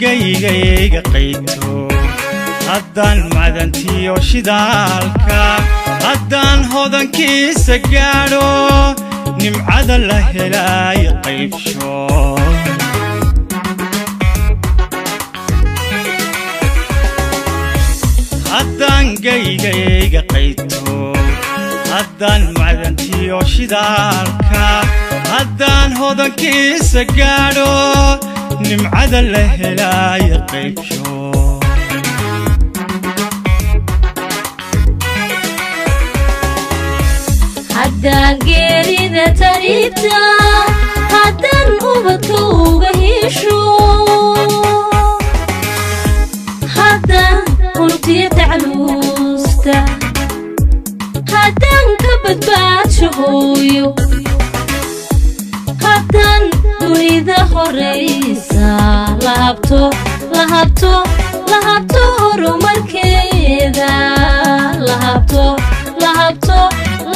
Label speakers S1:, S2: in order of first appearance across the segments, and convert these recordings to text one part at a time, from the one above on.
S1: Gaygayga qayto, haddaan macdantiyo shidaalka, haddaan hodankiisa gaadho, nimcada la helaayo qaybsho. Haddaan gaygayga qayto, haddaan macdantiyo shidaalka, haddaan hodankiisa gaadho, nimcada la helaayo qaybsho.
S2: Haddaan geerida tariibta, haddaan ubadka uga hesho, haddaan huntiya tacluusta, haddaan ka badbaadsho hooyo, haddaan dunida horaysa lahabto, lahabto, lahabto horumarkeeda, lahabto, lahabto,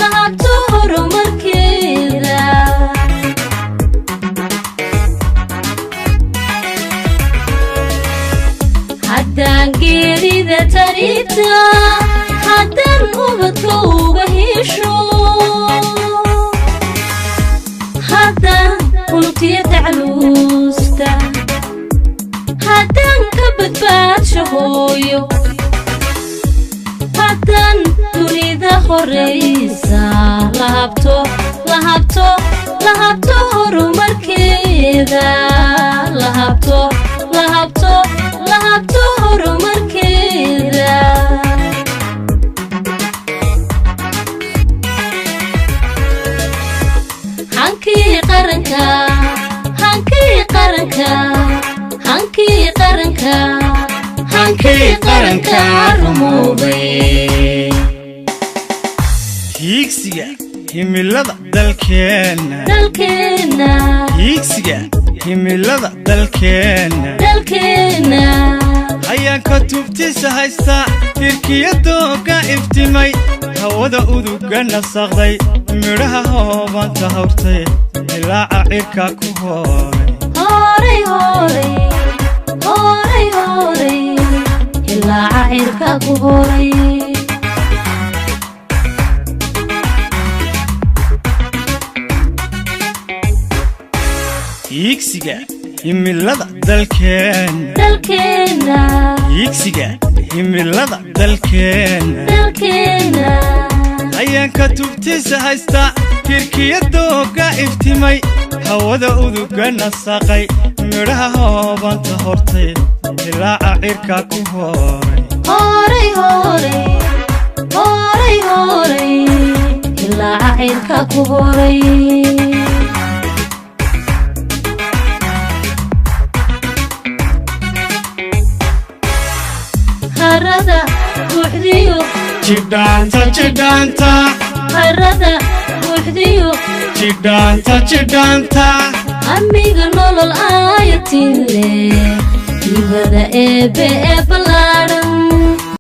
S2: lahabto horumarkeeda. Haddaan geerida tariibta, haddaan ubadka uga hesho, haddaan huntiya tacluusta, haddaan ka badbaadsho hooyo, haddaan dunida horaysa lahabto, lahabto, lahabto horumarkeeda, lahabto, lahabto, lahabto horumarkeeda. Hankii qaranka, hankii qaranka, hankii qaranka, hankii qaranka rumoobay.
S1: Hiigsiga himilada dalkeenna,
S2: dalkeenna,
S1: hiigsiga himilada dalkeenna,
S2: dalkeenna,
S1: hayaanka tubtiisa haysta, tirkiya dooga iftimay, hawada uduga nasaqday, midhaha hoobanta hawrtay, ilaaca cirka ku hooray.
S2: Horay, horay, horay, horay, ilaaca cirka ku horay.
S1: Hiigsiga himilada dalkeenna,
S2: dalkeenna,
S1: hiigsiga himilada dalkeenna,
S2: dalkeenna,
S1: hayaanka tubtiisa haysta, tirkiya dooga iftimay, hawada uduga nasaqay, midhaha hoobanta hortay, ilaaca cirka ku hooray.
S2: Horay, horay, horay, horay, ilaaca cirka ku horay. Harada buuxdiyo
S1: Jidhaanta, jidhaanta,
S2: harada buuxdiyo
S1: jidhaanta, jidhaanta,
S2: amiga nolol aayatin leh, ibada eebbe ee ballaadhan.